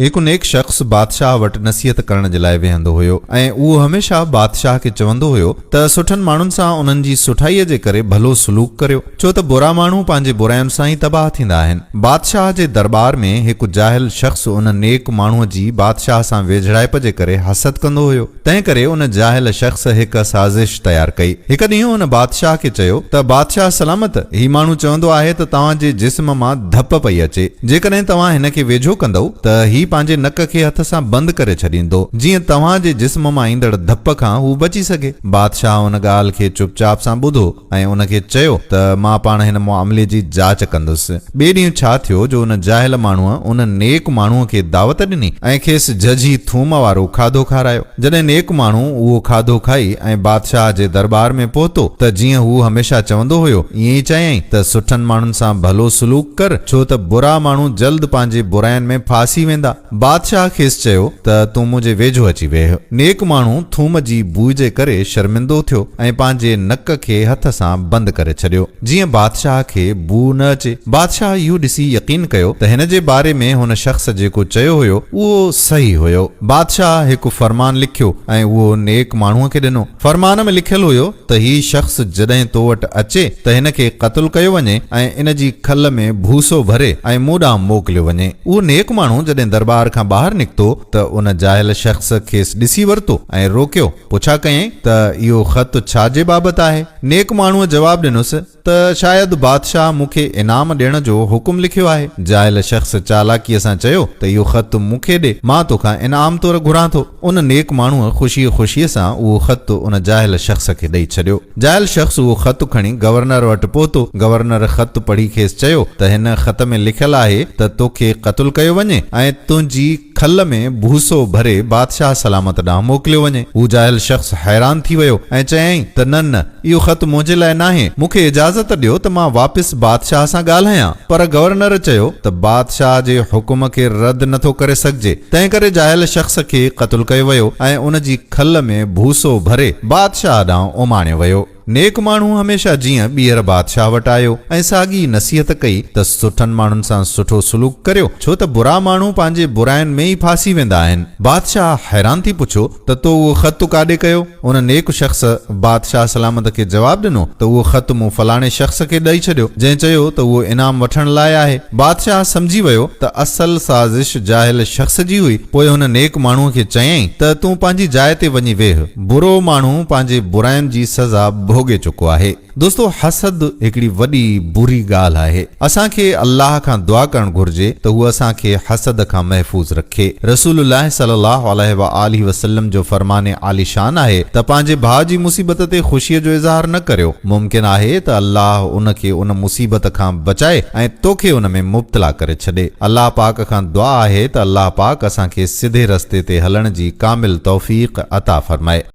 هڪ نيڪ شخص بادشاهه وٽ نصيحت ڪرڻ جي لاء ويهندو هيو ۽ اهو هميشه بادشاهه کي چوندو هيو ته سٺن ماڻهن سان انهن جي سٺائيء جي ڪري ڀلو سلوڪ ڪريو، ڇو ته برا ماڻهو پنهنجي براين سان ئي تباهه ٿيندا آهن. بادشاهه جي درٻار ۾ هڪ جاهل شخص ان نيڪ ماڻهوء جي بادشاهه سان ويجهڙائپ جي ڪري حسد ڪندو هيو. تنهن ڪري ان جاهل شخص هڪ سازش تيار ڪئي. هڪ ڏينهن هن بادشاهه کي چيو ته بادشاهه سلامت، هي ماڻهو چوندو آهي ته توهان جي جسم مان ڌپ پئي اچي. جيڪڏهن توهان هن کي ويجهو ڪندؤ ته هي پنهنجي نڪ کي هٿ سان بند ڪري ڇڏيندو، جيئن توهان جي جسم مان ايندڙ ڌپ کان هو بچي سگهي. بادشاهه ان ڳالهه کي چپ چاپ سان ٻڌو. ۽ ان کي چيو ته مان پاڻ هن معاملي جي جاچ ڪندس. ٻئي ڏينهن ڇا ٿيو جو ان جاهل ماڻهوء ان نيڪ ماڻهوء کي دعوت ڏني ۽ کيس جهجهي ٿوم وارو کاڌو کارايو. جڏهن نيڪ ماڻهو اهو کاڌو کائي ۽ بادشاهه جي درٻار ۾ پهتو ته جيئن هو هميشه چوندو هيو ائين ئي چيائين ته سٺن ماڻهن سان ڀلو سلوڪ ڪر ڇو ته برا ماڻهو جلد پنهنجي براين ۾ ڦاسي ويندا. بادشاهه کيس چيو ته تون منهنجي ويجهو اچي ويهه. نيڪ ماڻهو ٿوم جي بوء جي ڪري شرمندو ٿيو ۽ پنهنجي نڪ کي هٿ سان بند ڪري ڇڏيو، جيئن بادشاهه کي بوء نه اچي. بادشاهه اهو ڏسي يقين ڪيو ته هن جي باري ۾ هن شخص جيڪو چيو هيو، اهو صحيح هيو. بادشاهه هڪ فرمان لکيو ۽ اهو نيڪ ماڻهوء کي ڏنو. فرمان ۾ لکيل هيو ته هي شخص جڏهن تو وٽ اچي ته هن کي قتل ڪيو وڃي ۽ ان جي کل ۾ ڀوسو ڀري ۽ مون ڏانهن موڪليو وڃي. اهو نيڪ ماڻهو جڏهن درٻار کان ٻاهر نڪتو ته ان جاهل شخص کيس ڏسي ورتو ۽ روڪيو، پڇا ڪيائين ته اهو خط ڇا جي بابت آهي؟ نيڪ ماڻهوء جواب ڏنس ته شايد بادشاهه مون کي انعام ڏيڻ جو حڪم لکيو آهي. جاهل شخص چالاڪيء سان چيو ته اهو خط مون کي ڏي، مان توکان انعام طور گهران ٿو. ان نيڪ ماڻهوء خوشيء خوشيء سان اهو خط ان جاهل شخص کي ڏئي ڇڏيو. جاهل شخص اهو خط کڻي گورنر وٽ پهتو. گورنر خط پڙهي کيس چيو ته هن خط ۾ لکيل آهي ته توکي قتل ڪيو وڃي ۽ تنهنجي کل ۾ ڀوسو ڀري بادشاهه سلامت ڏانهن موڪليو وڃي. هو جاهل شخص حيران ٿي ويو ۽ چيائين ته نه نه، اهو خط منهنجي لاء ناهي، مون کي اجازت ڏيو ته مان واپس بادشاهه سان ڳالهايان. پر گورنر چيو ته بادشاهه جي حڪم کي رد نه ٿو ڪري سگهجي. تنهنڪري جاهل شخص کي قتل ڪيو ويو ۽ ان جي کل ۾ ڀوسو ڀري بادشاهه ڏانهن اماڻيو ويو. نيڪ ماڻهو هميشه جيئن ٻيهر بادشاهه وٽ آيو ۽ ساڳي نصيحت ڪئي ته سٺن ماڻهن سان سٺو سلوڪ ڪريو، ڇو ته برا ماڻهو پنهنجي براين ۾ ئي ڦاسي ويندا آهن. بادشاهه حيران ٿي پڇيو ته تو اهو خط ڪاڏي ڪيو؟ ان نيڪ شخص بادشاهه سلامت کي جواب ڏنو ته اهو خط مون فلاڻي شخص کي ڏئي ڇڏيو، جنهن چيو ته اهو انعام وٺڻ لاء آهي. بادشاهه سمجهي ويو ته اصل سازش جاهل شخص جي هئي، پوء هن نيڪ ماڻهوء کي چيائين ته تون پنهنجي جاء تي وڃي ويهه. برو ماڻهو پنهنجي براين جي سزا ڀوڳي چڪو آهي. دوستو حسد هڪڙي وڏي بري ڳالهه آهي. اسان کي الله کان دعا ڪرڻ گهرجي ته هو اسان کي حسد کان محفوظ رکي. رسول الله صلي الله عليه واٰله وسلم جو فرمان عاليشان آهي ته پنهنجي ڀاء جي مصيبت تي خوشيء جو اظهار نه ڪريو، ممڪن آهي ته الله ان کي ان مصيبت کان بچائي ۽ توکي ان ۾ مبتلا ڪري ڇڏي. الله پاڪ کان دعا آهي ته الله پاڪ اسان کي سڌي رستي تي هلڻ جي ڪامل توفيق عطا فرمائي.